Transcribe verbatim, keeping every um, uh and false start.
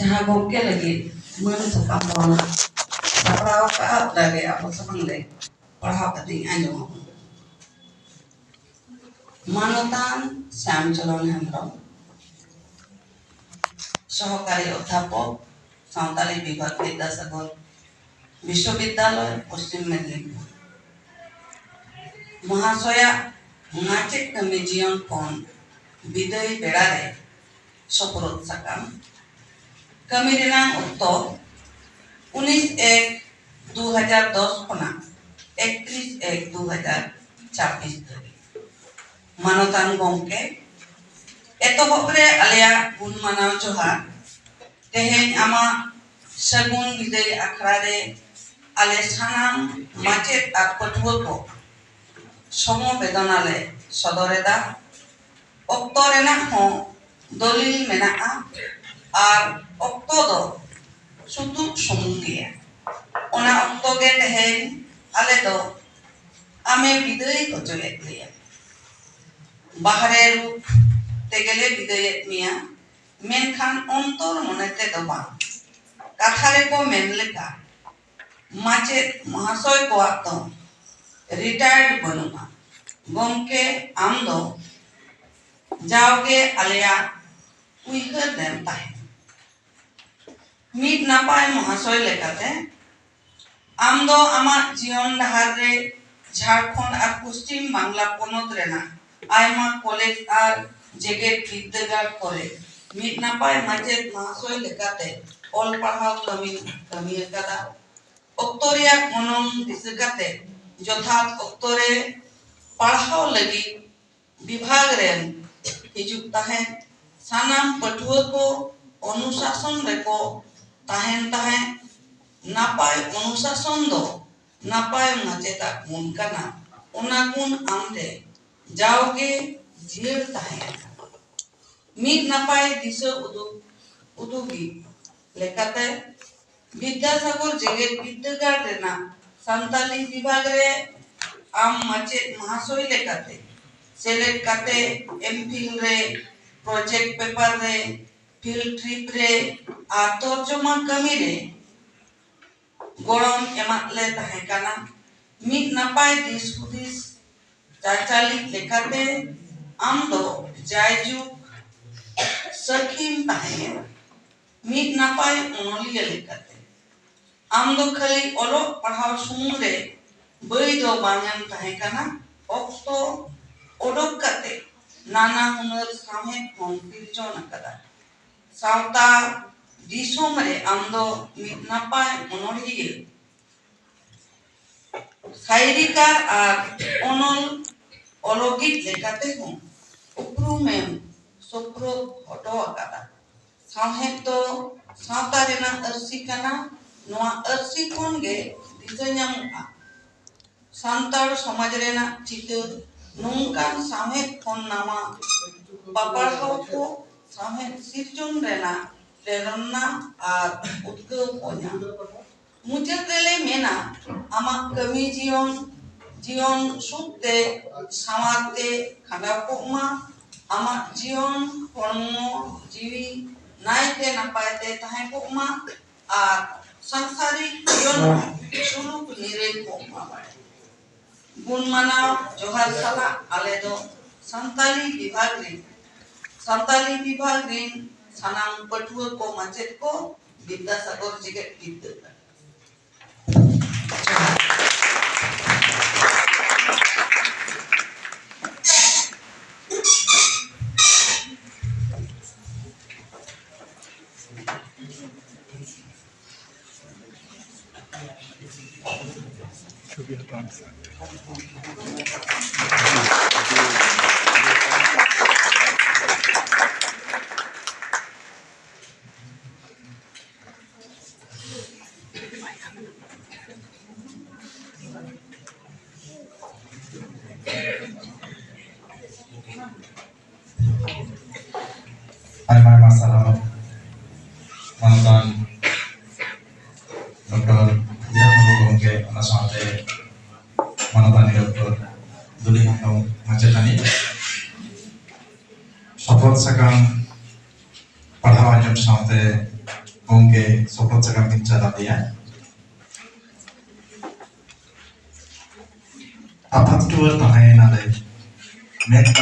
ᱡᱟᱦᱟᱸ ᱜᱚᱢᱠᱮ ᱞᱟᱹᱜᱤᱫ ᱢᱟᱹᱱ ᱥᱟᱠᱟᱢ ᱵᱚᱱ ᱥᱟᱯᱲᱟᱣ ᱟᱠᱟᱫᱼᱟ, ᱚᱱᱟᱜᱮ ᱟᱵᱚ ᱥᱟᱢᱟᱝ ᱨᱮ ᱯᱟᱲᱦᱟᱣ ᱠᱟᱛᱮᱧ ᱟᱸᱡᱚᱢ ᱟᱵᱚᱱᱟ᱾ ᱢᱟᱱᱚᱛᱟᱱ ᱥᱭᱟᱢᱪᱚᱨᱚᱱ ᱦᱮᱢᱵᱨᱚᱢ, ᱥᱚᱦᱚᱠᱟᱨᱤ ᱚᱫᱽᱫᱷᱟᱯᱚᱠ, ᱥᱟᱶᱛᱟᱞᱤ ᱵᱤᱵᱷᱟᱜᱽ, ᱵᱤᱫᱽᱫᱟᱥᱟᱜᱚᱨ ᱵᱤᱥᱥᱚᱵᱤᱫᱽᱫᱟᱞᱚᱭ, ᱯᱚᱥᱪᱤᱢ ᱢᱮᱫᱽᱱᱤᱯᱩᱨ᱾ ᱢᱚᱦᱟᱥᱚᱭᱟᱜ ᱢᱟᱪᱮᱫ ᱠᱟᱹᱢᱤ ᱡᱤᱭᱚᱱ ᱠᱷᱚᱱ ᱵᱤᱫᱟᱹᱭ ᱵᱮᱲᱟ ᱨᱮ ᱥᱳᱯᱨᱳᱫ ᱥᱟᱠᱟᱢ᱾ ᱠᱟᱹᱢᱤ ᱨᱮᱱᱟᱜ ᱚᱠᱛᱚ ᱩᱱᱤᱥ ᱮᱠ ᱫᱩ ᱦᱟᱡᱟᱨ ᱫᱚᱥ ᱠᱷᱚᱱᱟᱜ ᱮᱠᱛᱨᱤᱥ ᱮᱠ ᱫᱩ ᱦᱟᱡᱟᱨ ᱪᱷᱟᱵᱵᱤᱥ ᱫᱷᱟᱹᱵᱤᱡ᱾ ᱢᱟᱱᱚᱛᱟᱱ ᱜᱚᱢᱠᱮ, ᱮᱛᱚᱦᱚᱵ ᱨᱮ ᱟᱞᱮᱭᱟᱜ ᱜᱩᱱ ᱢᱟᱱᱟᱣ ᱡᱚᱦᱟᱨ᱾ ᱛᱮᱦᱮᱧ ᱟᱢᱟᱜ ᱥᱟᱹᱜᱩᱱ ᱵᱤᱫᱟᱹᱭ ᱟᱠᱷᱲᱟ ᱨᱮ ᱟᱞᱮ ᱥᱟᱱᱟᱢ ᱢᱟᱪᱮᱫ ᱟᱨ ᱯᱟᱹᱴᱷᱩᱣᱟᱹ ᱠᱚ ᱥᱚᱢᱚᱵᱮᱫᱚᱱᱟ ᱞᱮ ᱥᱚᱫᱚᱨ ᱮᱫᱟ᱾ ᱚᱠᱛᱚ ᱨᱮᱱᱟᱜ ᱦᱚᱸ ᱫᱚᱞᱤᱞ ᱢᱮᱱᱟᱜᱼᱟ ᱟᱨ ᱚᱠᱛᱚ ᱫᱚ ᱥᱩᱛᱩᱜ ᱥᱩᱢᱩᱝ ᱜᱮᱭᱟ᱾ ᱚᱱᱟ ᱚᱠᱛᱚ ᱜᱮ ᱛᱮᱦᱮᱧ ᱟᱞᱮ ᱫᱚ ᱟᱢᱮ ᱵᱤᱫᱟᱹᱭ ᱦᱚᱪᱚᱭᱮᱫ ᱞᱮᱭᱟ᱾ ᱵᱟᱦᱨᱮ ᱨᱩᱯ ᱛᱮᱜᱮᱞᱮ ᱵᱤᱫᱟᱹᱭᱮᱫ ᱢᱮᱭᱟ, ᱢᱮᱱᱠᱷᱟᱱ ᱚᱱᱛᱚᱨ ᱢᱚᱱᱮ ᱛᱮᱫᱚ ᱵᱟᱝ᱾ ᱠᱟᱛᱷᱟ ᱨᱮᱠᱚ ᱢᱮᱱ ᱞᱮᱠᱟ, ᱢᱟᱪᱮᱫ ᱢᱚᱦᱟᱥᱚᱭ ᱠᱚᱣᱟᱜ ᱫᱚ ᱨᱤᱴᱟᱭᱟᱨᱰ ᱵᱟᱹᱱᱩᱜᱼᱟ᱾ ᱜᱚᱢᱠᱮ, ᱟᱢ ᱫᱚ ᱡᱟᱣᱜᱮ ᱟᱞᱮᱭᱟᱜ ᱩᱭᱦᱟᱹᱨ ᱨᱮᱢ ᱛᱟᱦᱮᱸᱱᱟ᱾ ᱢᱤᱫ ᱱᱟᱯᱟᱭ ᱢᱚᱦᱟᱥᱚᱭ ᱞᱮᱠᱟᱛᱮ, ᱟᱢ ᱫᱚ ᱟᱢᱟᱜ ᱡᱤᱭᱚᱱ ᱰᱟᱦᱟᱨ ᱨᱮ ᱡᱷᱟᱲᱠᱷᱚᱸᱰ ᱟᱨ ᱯᱚᱥᱪᱤᱢ ᱵᱟᱝᱞᱟ ᱯᱚᱱᱚᱛ ᱨᱮᱱᱟᱜ ᱟᱭᱢᱟ ᱠᱚᱞᱮᱡᱽ ᱟᱨ ᱡᱮᱜᱮᱛ ᱵᱤᱨᱫᱟᱹᱜᱟᱲ ᱠᱚᱨᱮ ᱢᱤᱫ ᱱᱟᱯᱟᱭ ᱢᱟᱪᱮᱫ ᱢᱚᱦᱟᱥᱚᱭ ᱞᱮᱠᱟᱛᱮ ᱚᱞ ᱯᱟᱲᱦᱟᱣ ᱠᱟᱹᱢᱤ ᱠᱟᱹᱢᱤ ᱟᱠᱟᱫᱟ᱾ ᱚᱠᱛᱚ ᱨᱮᱭᱟᱜ ᱜᱚᱱᱚᱝ ᱫᱤᱥᱟᱹ ᱠᱟᱛᱮ ᱡᱚᱛᱷᱟᱛ ᱚᱠᱛᱚ ᱨᱮ ᱯᱟᱲᱦᱟᱣ ᱞᱟᱹᱜᱤᱫ ᱵᱤᱵᱷᱟᱜᱽ ᱨᱮᱱ ᱦᱤᱡᱩᱜ ᱛᱟᱦᱮᱸᱫ᱾ ᱥᱟᱱᱟᱢ ᱯᱟᱹᱴᱷᱩᱣᱟᱹ ᱠᱚ ᱚᱱᱩᱥᱟᱥᱚᱱ ᱨᱮᱠᱚ ᱛᱟᱦᱮᱱ ᱛᱟᱦᱮᱸᱫ᱾ ᱱᱟᱯᱟᱭ ᱚᱱᱩᱥᱟᱥᱚᱱ ᱫᱚ ᱱᱟᱯᱟᱭ ᱢᱟᱪᱮᱫᱟᱜ ᱜᱩᱱ ᱠᱟᱱᱟ᱾ ᱚᱱᱟ ᱜᱩᱱ ᱟᱢᱨᱮ ᱡᱟᱣᱜᱮ ᱡᱤᱭᱟᱹᱲ ᱛᱟᱦᱮᱸ ᱠᱟᱱᱟ᱾ ᱢᱤᱫ ᱱᱟᱯᱟᱭ ᱫᱤᱥᱟᱹ ᱩᱫᱩᱜ ᱩᱫᱩᱜᱤᱡ ᱞᱮᱠᱟᱛᱮ, ᱵᱤᱫᱽᱫᱟᱥᱟᱜᱚᱨ ᱡᱮᱜᱮᱛ ᱵᱤᱨᱫᱟᱹᱜᱟᱲ ᱨᱮᱱᱟᱜ ᱥᱟᱱᱛᱟᱞᱤ ᱵᱤᱵᱷᱟᱜᱽ ᱨᱮ ᱟᱢ ᱢᱟᱪᱮᱫ ᱢᱚᱦᱟᱥᱚᱭ ᱞᱮᱠᱟᱛᱮ ᱥᱮᱞᱮᱫ ᱠᱟᱛᱮ ᱮᱢᱯᱷᱤᱞ ᱨᱮ ᱯᱨᱚᱡᱮᱠᱴ ᱯᱮᱯᱟᱨ ᱨᱮ field trip ᱨᱮ ᱟᱨ ᱛᱚᱨᱡᱚᱢᱟ ᱠᱟᱹᱢᱤ ᱨᱮ ᱜᱚᱲᱚᱢ ᱮᱢᱟᱫ ᱞᱮ ᱛᱟᱦᱮᱸ ᱠᱟᱱᱟ᱾ ᱢᱤᱫ ᱱᱟᱯᱟᱭ ᱫᱤᱥ ᱦᱩᱫᱤᱥ ᱪᱟᱪᱟᱞᱤᱡ ᱞᱮᱠᱟᱛᱮ ᱟᱢ ᱫᱚ ᱡᱟᱭᱡᱩᱜᱽ ᱥᱟᱹᱠᱷᱤᱢ ᱛᱟᱦᱮᱸ ᱠᱟᱱᱟ᱾ ᱢᱤᱫ ᱱᱟᱯᱟᱭ ᱚᱱᱚᱞᱤᱭᱟᱹ ᱞᱮᱠᱟᱛᱮ ᱟᱢ ᱫᱚ ᱠᱷᱟᱹᱞᱤ ᱚᱞᱚᱜ ᱯᱟᱲᱦᱟᱣ ᱥᱩᱢᱩᱝ ᱨᱮ ᱵᱟᱹᱭ ᱫᱚ ᱵᱟᱝ ᱮᱢ ᱛᱟᱦᱮᱸ ᱠᱟᱱᱟ, ᱚᱠᱛᱚ ᱚᱰᱚᱠ ᱠᱟᱛᱮ ᱱᱟᱱᱟ ᱦᱩᱱᱟᱹᱨ ᱥᱟᱶᱦᱮᱫ ᱦᱚᱸᱢ ᱥᱤᱨᱡᱚᱱ ᱟᱠᱟᱫᱟ᱾ ᱥᱟᱶᱛᱟ ᱫᱤᱥᱚᱢ ᱨᱮ ᱟᱢ ᱫᱚ ᱢᱤᱫ ᱱᱟᱯᱟᱭ ᱚᱱᱚᱲᱦᱤᱭᱟᱹ, ᱥᱟᱭᱨᱤᱠᱟᱨ ᱟᱨ ᱚᱱᱚᱞ ᱚᱞᱚᱜᱤᱡ ᱞᱮᱠᱟᱛᱮ ᱦᱚᱸ ᱩᱯᱨᱩᱢᱮᱢ ᱥᱳᱯᱨᱳᱫ ᱦᱚᱴᱚ ᱟᱠᱟᱫᱟ᱾ ᱥᱟᱶᱦᱮᱫ ᱫᱚ ᱥᱟᱶᱛᱟ ᱨᱮᱱᱟᱜ ᱟᱹᱨᱥᱤ ᱠᱟᱱᱟ᱾ ᱱᱚᱣᱟ ᱟᱹᱨᱥᱤ ᱠᱷᱚᱱ ᱜᱮ ᱫᱤᱥᱟᱹ ᱧᱟᱢᱚᱜᱼᱟ ᱥᱟᱱᱛᱟᱲ ᱥᱚᱢᱟᱡᱽ ᱨᱮᱱᱟᱜ ᱪᱤᱛᱟᱹᱨ᱾ ᱱᱚᱝᱠᱟᱱ ᱥᱟᱶᱦᱮᱫ ᱠᱷᱚᱱ ᱱᱟᱣᱟ ᱯᱟᱯᱟᱲᱦᱟᱣ ᱠᱚ, ᱥᱟᱶᱦᱮᱫ ᱥᱤᱨᱡᱚᱱ ᱨᱮᱱᱟᱜ ᱯᱨᱮᱨᱚᱱᱟ ᱟᱨ ᱩᱫᱽᱜᱟᱹᱣ ᱠᱚ ᱧᱟᱢ᱾ ᱢᱩᱪᱟᱹᱫ ᱨᱮᱞᱮ ᱢᱮᱱᱟ, ᱟᱢᱟᱜ ᱠᱟᱹᱢᱤ ᱡᱤᱭᱚᱱ, ᱡᱤᱭᱚᱱ ᱥᱩᱠ ᱛᱮ, ᱥᱟᱶᱟᱨ ᱛᱮ ᱠᱷᱟᱸᱰᱟᱣ ᱠᱚᱜ ᱢᱟ᱾ ᱟᱢᱟᱜ ᱡᱤᱭᱚᱱ, ᱦᱚᱲᱢᱚ, ᱡᱤᱣᱤ ᱱᱟᱭᱛᱮ ᱱᱟᱯᱟᱭ ᱛᱮ ᱛᱟᱦᱮᱸ ᱠᱚᱜ ᱢᱟ ᱟᱨ ᱥᱟᱝᱥᱟᱨᱤᱠ ᱡᱤᱭᱚᱱ ᱦᱚᱸ ᱥᱩᱞᱩᱠ ᱱᱤᱨᱟᱹᱭ ᱠᱚᱜ ᱢᱟ᱾ ᱜᱩᱱ ᱢᱟᱱᱟᱣ ᱡᱚᱦᱟᱨ ᱥᱟᱞᱟᱜ ᱟᱞᱮ ᱫᱚ ᱥᱟᱱᱛᱟᱞᱤ ᱵᱤᱵᱷᱟᱜᱽ ᱨᱤᱱ, ᱥᱟᱱᱛᱟᱞᱤ ᱵᱤᱵᱷᱟᱜᱽ ᱨᱤᱱ ᱥᱟᱱᱟᱢ ᱯᱟᱹᱴᱷᱩᱣᱟᱹ ᱠᱚ, ᱢᱟᱪᱮᱫ ᱠᱚ, ᱵᱤᱫᱽᱫᱟᱥᱟᱜᱚᱨ ᱡᱮᱜᱮᱛ ᱵᱤᱨᱫᱟᱹᱜᱟᱲ᱾ ᱟᱭᱢᱟ ᱟᱭᱢᱟ ᱥᱟᱨᱦᱟᱣ ᱢᱟᱱᱚᱛᱟᱱ ᱰᱚᱠᱴᱚᱨ ᱦᱤᱨᱚᱢ ᱢᱩᱨᱢᱩ ᱜᱚᱢᱠᱮ, ᱚᱱᱟ ᱥᱟᱶᱛᱮ ᱢᱟᱱᱚᱛᱟᱱᱤ ᱰᱚᱠᱴᱚᱨ ᱫᱩᱞᱤ ᱦᱮᱢᱵᱨᱚᱢ ᱢᱟᱪᱮᱛᱟᱹᱱᱤ᱾ ᱥᱚᱯᱚᱫ ᱥᱟᱠᱟᱢ ᱥᱟᱶᱛᱮ ᱜᱚᱢᱠᱮ ᱥᱚᱯᱚᱫ ᱥᱟᱠᱟᱢ ᱠᱤᱱ ᱪᱟᱞ ᱟᱫᱮᱭᱟ᱾ ᱟᱯᱟᱛ ᱴᱩᱣᱟᱹᱨ ᱛᱟᱦᱮᱸᱭᱮᱱᱟᱞᱮ, ᱢᱮᱫ